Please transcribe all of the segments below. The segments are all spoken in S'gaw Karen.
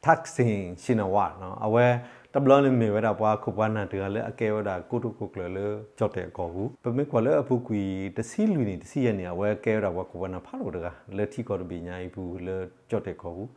Thaksin Shinawatra အဝဲ တဘျီန့ၣ်မ့ၢ်ဝဲဒၣ်ပှၤခိၣ်ပှၤနၢ်တဂၤလၢအကဲဝဲဒၣ်ကိတိာ်ခိၣ်ကျၢၢ်လၢကၠီၣ်တဲၣ်ကီၢ်ပူၤ, ပမ့ၢ်ကွၢ်လၢအပူၤကွံာ်တဆံလွံၢ်နံၣ်တဆံယဲၢ်နံၣ် အဝဲကဲဝဲဒၣ်ပှၤခိၣ်ပှၤနၢ်ဖးဒိၣ်တဂၤ လၢထံကီၢ်တဘ့ၣ်ညါအံၤပူၤလၢကၠီၣ်တဲၣ်ကီၢ်ပူၤ,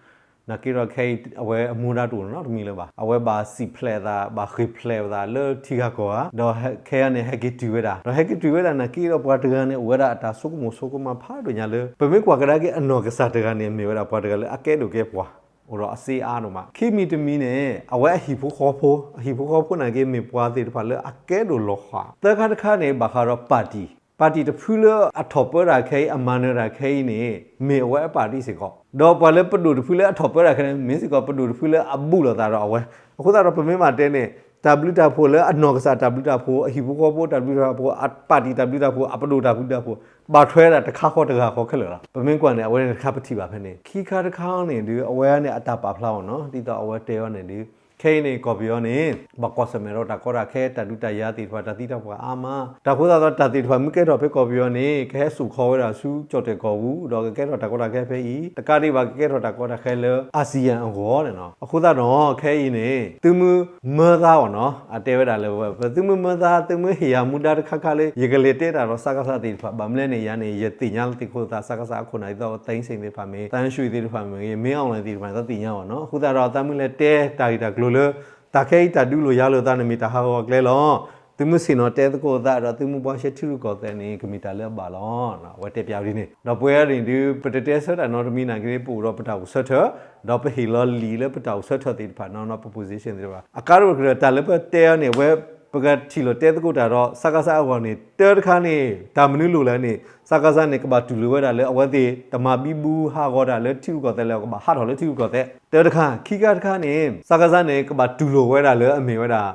နာ်က့ဒီးခဲအံၤအဝဲအမူဒါတအိၣ်နီတမံၤလၢၤဘၣ်, အဝဲဘၣ်စံၣ်ဖျဲးအသး ဘၣ်ဃ့ၢ်ဖျဲးအသးလၢထံဂၤကီၢ်ဂၤ, ဒီးခဲအံၤန့ၣ် ဟဲက့ၤတုၤဝဲဒၣ်, ဒီးဟဲက့ၤတုၤဝဲဒၣ်နာ်က့ဒီးပှၤတဂၤန့ၣ် အိၣ်ဝဲဒၣ်အတၢ်ဆိကမိၣ်ဆိကမးဖးဒိၣ်ညါလၢ ပမ့ၢ်ကွၢ်ကဒါက့ၤအနီၢ်ကစၢ်တဂၤန့ၣ် မ့ၢ်ဝဲဒၣ်ပှၤတဂၤလၢအကဲဒိၣ်ကဲပှၢ် အိၣ်ဒီးအစ့အါဒိၣ်မး, ခံမံၤတမံၤန့ၣ် အဝဲအဟံၣ်ဖိဃီဖိ, အဟံၣ်ဖိဃီဖိနာ်က့မ့ၢ်ပှၤသ့ၣ်တဖၣ်လၢအကဲဒိၣ်လီၤဃာ်, သၢခါတခါန့ၣ် ဘၣ်ဃးဒီးပၣ်တံၣ်, ပၣ်တံၣ်တဖုလၢအထီၣ်ပၢတၢ်ခဲအံၤ အမၤနၢၤတၢ်ခဲအံၤန့ၣ် မ့ၢ်အဝဲအပၣ်တံၣ်စ့ၢ်ကီး, ဒီးပှၤလၢပဒိၣ်တဖုလၢအထီၣ်ပၢတၢ်ခဲန့ၣ် မ့ၢ်စ့ၢ်ကီးပဒိၣ်တဖုလၢအဘူးလိာ်သးဒီးအဝဲ, အဃိသတးဒီးပမ့ၢ်ဘၣ်တဲန့ၣ် တၢ်ဘျုးတၢ်ဖှိၣ်လၢအနီၢ်ကစၢ်တၢ်ဘျုးတၢ်ဖှိၣ်, အဟံၣ်ဖိဃီဖိတၢ်ဘျုးတၢ်ဖှိၣ်, အပၣ်တံၣ်တၢ်ဘျုးတၢ်ဖှိၣ်, အပဒိၣ်တၢ်ဘျုးတၢ်ဖှိၣ် ဘၣ်ထွဲဒၣ်တခါဃီတဂၤဃီခဲလၢာ်လီၤ. ပမ့ၢ်ကွၢ်န့ၣ် အဝဲန့ၣ်တခါပထံၣ်ဘၣ်ဖဲန့ၣ်, ခံခါတခါန့ၣ်ဒီး အဝဲန့ၣ်အတၢ်ပာ်ဖျါအီၤနီၤ, ဒ်သိးအဝဲတဲအီၤန့ၣ်ဒီး ခဲအံၤန့ၣ် ကီၢ်ပယီၤန့ၣ် ဘၣ်ကွၢ်ဆၢၣ်မဲာ်ဒီးတၢ်ကီတၢ်ခဲ တၢ်ဒုးတၢ်ယၤသ့ၣ်တဖၣ် တၢ်သံတၢ်ပှၢ်အါမး, တၢ်ဃိသတးဒီးတၢ်သ့ၣ်တဖၣ်မ့ၢ်ကဲထီၣ်ဖဲကီၢ်ပယီၤန့ၣ် ကဟဲစိာ်ခီဝဲဒၣ်ဆူကၠီၣ်တဲၣ်ကီၢ်ပူၤ ဒီးကကဲထီၣ်တၢ်ကီတၢ်ခဲဖဲအံၤ, တကးဒံးဘၣ်ကကဲထီၣ်တၢ်ကီတၢ်ခဲလၢ ASEAN အဂီၢ်န့ၣ်လီၤ. အဃိသတးဒီးခဲအံၤန့ၣ် သုးမုၢ်မၢသါအီၤနီၤ, အတဲဝဲဒၣ်လၢ ပသုးမုၢ်မၢသါ သုးမုၢ်ဟ့ၣ်ယၤမူဒါတခါခါလၢ ယကလဲၤတဲတၢ်ဒီး စကစ သ့ၣ်တဖၣ်, ဘၣ်မနုၤလဲၣ်န့ၣ် ယၤန့ၣ် ယသ့ၣ်ညါလီၤသ့ၣ်ခိၣ်သး စကစ အခိၣ်နၢ်ဒ်သိး သိန်းစိန် သ့ၣ်တဖၣ်မ့ၢ်ဂ့ၤ သန်းရွှေ သ့ၣ်တဖၣ်မ့ၢ်ဂ့ၤ မင်းအောင်လှိုင် သ့ၣ်တဖၣ်န့ၣ် သ့ၣ်ညါအီၤနီၤ. အဃိသတးဒီး သးမုၢ်လဲၤတဲတၢ်ဂ့ၢ်တၢ်ကျိၤလၢ တၢ်ခဲအံၤတၢ်ဒုးလိာ်ယၤလိာ်သးန့ၣ် မ့ၢ်တၢ်ဟးဂီၤကျဲလီၤ. သုးမုၢ်ဆ့ၣ်နီၤတဲသကိးသးဒီး သုးမုၢ်ဘှါရှဲထံရူၢ်ကီၢ်သဲးန့ၣ် ကမ့ၢ်တၢ်လၢအဘၣ်လီၤ. အဝဲတဲပျးဒ်န့ၣ် ဒီးပဝဲန့ၣ်ဒုး ပတတဲဆၢတၢ်နီတမံၤနာ်က့ ပအိၣ်ဒီးပတၢ်အိၣ်ဆၢထၢၣ် ဒီးပဟ့ၣ်လီၤလံာ်လၢပတၢ်အိၣ်ဆၢထၢၣ်သ့ၣ်တဖၣ်နီၤ, ပ position သ့ၣ်တဖၣ် အကါဒိၣ်ကတၢၢ် တၢ်လၢပတဲအီၤန့ၣ် အဝဲ ပကထံၣ်လိာ်တဲသကိးတၢ်ဒီး စကစ အဂီၢ်န့ၣ် တၢတခါန့ၣ် တၢ်မနုၤလိာ်လဲၣ်န့ၣ် စကစ န့ၣ် ကဘၣ်တူၢ်လိာ်ဝဲဒၣ်လၢ အဝဲသ့ၣ်တမၤဘံဘူဟးဂီၤတၢ်လၢထံရူၢ်ကီၢ်သဲးလၢ ကဘၣ်ဟးထီၣ်လၢထံရူၢ်ကီၢ်သဲး တၢတခါ, ခံခါတခါန့ၣ် စကစ န့ၣ် ကဘၣ်တူၢ်လိာ်ဝဲဒၣ်လၢအမ့ၢ်ဝဲဒၣ်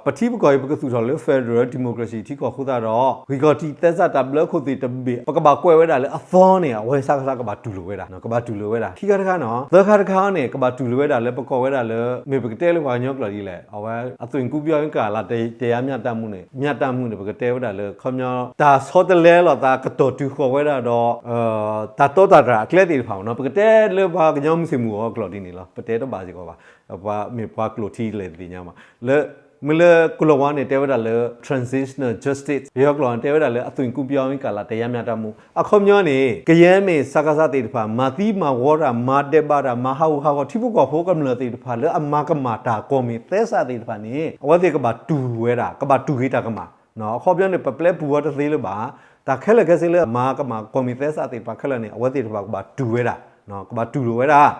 ပထံပကီၢ်အံၤ ပကသူၣ်ထီၣ်လၢ federal democracy ထံကီၢ်အဃိသတးဒီး ဂံၢ်ခီၣ်ထံးသဲစးတၢ်ဘျၢခိၣ်သ့ၣ်တဘ့ၣ် ပကဘၣ်ကွဲးဝဲဒၣ်လၢအသီန့ၣ် အဝဲစကစ ကဘၣ်တူၢ်လိာ်ဝဲဒၣ်, ကဘၣ်တူၢ်လိာ်ဝဲဒၣ် ခံခါတခါနီၤ. သၢခါတခါန့ၣ် ကဘၣ်တူၢ်လိာ်ဝဲဒၣ်လၢပကိးဝဲဒၣ်လၢ မ့ၢ်ပကတဲလၢပှၤကညီကျိာ်ဒ်လဲၣ် အဝဲ အသွင်ကူးပြောင်းရေးကာလတရားမျှတမှုန့ၣ် မျှတမှုန့ၣ် ပကတဲဝဲဒၣ်လၢ ခီပညီ တၢ်ဆီတလဲလိာ်သးကတီၢ်တုၤဃီၤဝဲဒၣ်ဒီး တၢ်တီတၢ်တြၢ်အကျဲသ့ၣ်တဖၣ်နီၤ. ပကတဲလၢပှၤကညီမုၢ်ဆ့ၣ်မုၢ်ဂီၤအကျိာ်ဒ်န့ၣ်လီၤ. ပတဲတဘၣ်စ့ၢ်ကီးဘၣ်, ပှၤမ့ၢ်ပှၤကျိာ်ထံလဲၣ်သ့ၣ်ညါမး လၢ မ့ၢ်လၢကလီၤဝါန့ၣ် တဲဝဲဒၣ်လၢ transitional justice, ပယီၤကျိာ်န့ၣ် တဲဝဲဒၣ်လၢ အသွင်ကူးပြောင်းရေးကာလတရားမျှတမှု အခီပညီန့ၣ် ကယဲၢ်မ့ၢ် စကစ သ့ၣ်တဖၣ် မၤသံမၤဝီတၢ် မၤဒဲးဘးတၢ် မၤဟးဂူာ်ဟးဂီၤ ထံဖိကီၢ်ဖိကမျၢၢ်သ့ၣ်တဖၣ်လၢအမၤကမၣ်တၢ် ကီၢ်မ့ၢ်သဲစးသ့ၣ်တဖၣ်န့ၣ် အဝဲသ့ၣ်ကဘၣ်တူၢ်ဝဲဒၣ် ကဘၣ်တူၢ်ဂ့ၤတၢ်ကမၣ်. အခီပညီန့ၣ် ပပျဲပူၤဝဲတသ့လၢၤဘၣ်, တၢ်ခဲလၢာ်ခဲဆ့လၢအမၤကမၣ် ကီၢ်မ့ၢ်သဲစးသ့ၣ်တဖၣ်ခဲလၢာ်န့ၣ် အဝဲသ့ၣ်တဖၣ်ကဘၣ်တူၢ်ဝဲဒၣ်, ကဘၣ်တူၢ်လိာ်ဝဲဒၣ်,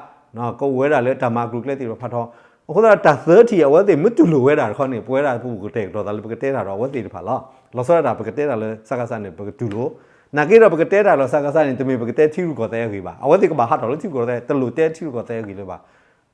ကအိၣ်ဝဲဒၣ်လၢတၢ်မၤအကျိၤအကျဲသ့ၣ်တဖၣ်ဖးထီ, အဃိသတး တၢ်သၢထံၣ် အဝဲသ့ၣ်မ့ၢ်တူၢ်လိာ်ဝဲဒၣ်တခီန့ၣ် ပဝဲဒၣ်ပအိၣ်ကတဲာ်ကတီၤသးလၢပကတဲတၢ်ဒီးအဝဲသ့ၣ်တဖၣ်လီၤ. လီၤဆီဒၣ်တၢ် ပကတဲတၢ်လၢ စကစ န့ၣ် ပကတူၢ်လိာ်, နာ်က့ဒီးပကတဲတၢ်လၢ စကစ န့ၣ် တမ့ၢ်ပကတဲထံရူၢ်ကီၢ်သဲးအဂ့ၢ်ဘၣ်, အဝဲသ့ၣ်ကဘၣ်ဟးထီၣ်လၢထံရူၢ်ကီၢ်သဲး တလိၣ်တဲထံရူၢ်ကီၢ်သဲးအဂ့ၢ်လၢၤဘၣ်.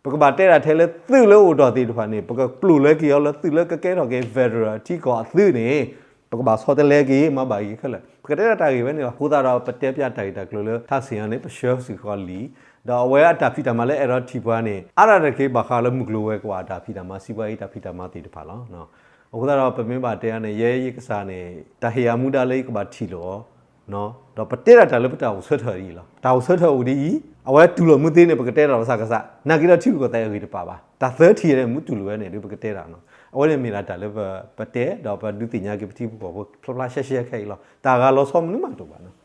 ပကဘၣ်တဲဒၣ်ထဲလၢသုးလၢအိၣ်ဒီးသ့ၣ်တဖၣ်န့ၣ် ပကပျိာ်လၢက့ၤအီၤလၢသုးလၢကကဲထီၣ်က့ၤ federal ထံကီၢ်အသုးန့ၣ် ပကဘၣ်ဆီတလဲက့ၤ မၤဘၣ်က့ၤခဲလၢာ် ပကတဲဒၣ်တၢ်ဂ့ၢ်ဝဲန့ၣ်လီၤ. အဃိသတးဒီး ပတဲပျးတၢ်ဂ့ၢ်တၢ်ကျိၤလၢ ထၢ်စ့ၣ်အံၤန့ၣ် ပဆှၢစ့ၢ်ကီးလံာ်, ဒီးအဝဲအတၢ်ဖံးတၢ်မၤလၢအဲၣ်ဒိးထံၣ်ပှၤန့ၣ် အါဒၣ်တက့ၢ်ဘၣ်ဃးလၢမုၢ်ကျိၤဝဲၤကွာ်အတၢ်ဖံးတၢ်မၤ စံးဘှါအံၤတၢ်ဖံးတၢ်မၤသ့ၣ်တဖၣ်လီၤ. အဃိသတးဒီး ပမ့ၢ်ဘၣ်တဲအီၤန့ၣ် ယဲယကစၢ်န့ၣ် တၢ်ဟ့ၣ်ယၤမူဒါလၢယကဘၣ်ထံၣ်လိာ်အီၤ ဒီးပတဲဒၣ်တၢ်လၢပတၢ်အိၣ်ဆၢထၢၣ်အံၤလီၤ. တၢ်အိၣ်ဆၢထၢၣ်အိၣ်ဒ်အံၤ, အဝဲတူၢ်လိာ်မူသ့န့ၣ် ပကတဲတၢ်လီၤစကစ, နာ်က့ဒီးထံရူၢ်ကီၢ်သဲးအဂ့ၢ်တပာ်ဘၣ်. တၢ်သၢထံၣ်န့ၣ် မ့ၢ်တူၢ်လိာ်ဝဲန့ၣ်ဒီးပကတဲတၢ်နီၤ. အဝဲန့ၣ်မ့ၢ်ဒၣ်တၢ်လၢပတဲ ဒီးပဒုးသ့ၣ်ညါက့ၤပထံဖိကီၢ်ဖိ ဖျါဖျါရှဲရှဲခဲအံၤလီၤ. တၢ်ဂၤလီၤဆီမနုၤမးတအိၣ်ဘၣ်နီၤ.